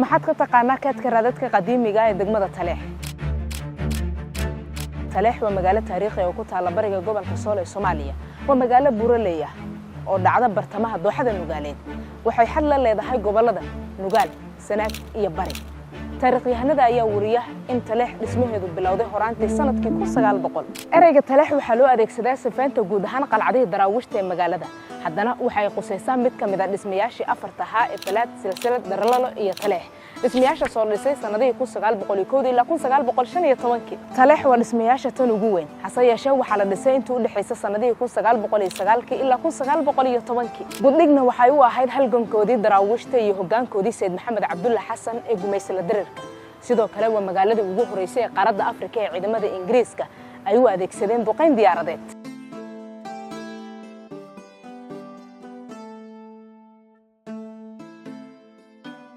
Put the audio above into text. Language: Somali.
Maxaad ka taqaanaa kaadka raadadka qadiimiga ee degmada Taleex? Taleex waa magaalo taariikhi oo ku taalla bariga gobolka Sool ee Soomaaliya. Waa magaalo buuraley ah oo dhacda bartamaha dooxada Nugaaleed. Waxay xad la leedahay gobollada Nugaal, Sanaag iyo Bari. Taariikhyahanada ayaa wariya in Taleex dhismaheedu bilowday horaantii sanadkii 1900. Ereyga Taleex waxaa loo adeegsadaa sifaynta guud ahaan qalcadihii Daraawiishta ee magaalada. Haddana waxay qusaysaa mid ka mid a dhismayaashii afarta ahaa ee Falaad, Silsilad, Darlalo iyo Taleex, dhismayaasha soo dhisay sanadihii 1901-dii ilaa 1915-kii. Taleex waa dhismayaasha tan ugu weyn, hase yeeshee waxaa la dhisay intii u dhexaysa sanadihii 1909-kii ilaa 1910-kii. Buddhigna waxay u ahayd halgankoodii Daraawiishta iyo hoggaankoodii Sayid Maxamed Cabdulla Xasan ee gumaysala dirirka. Sidoo kale waa magaaladii ugu horeysay ee qaaradda Afrika ee ciidamada Ingiriiska ay u adeegsadeen duqayn diyaaradeed.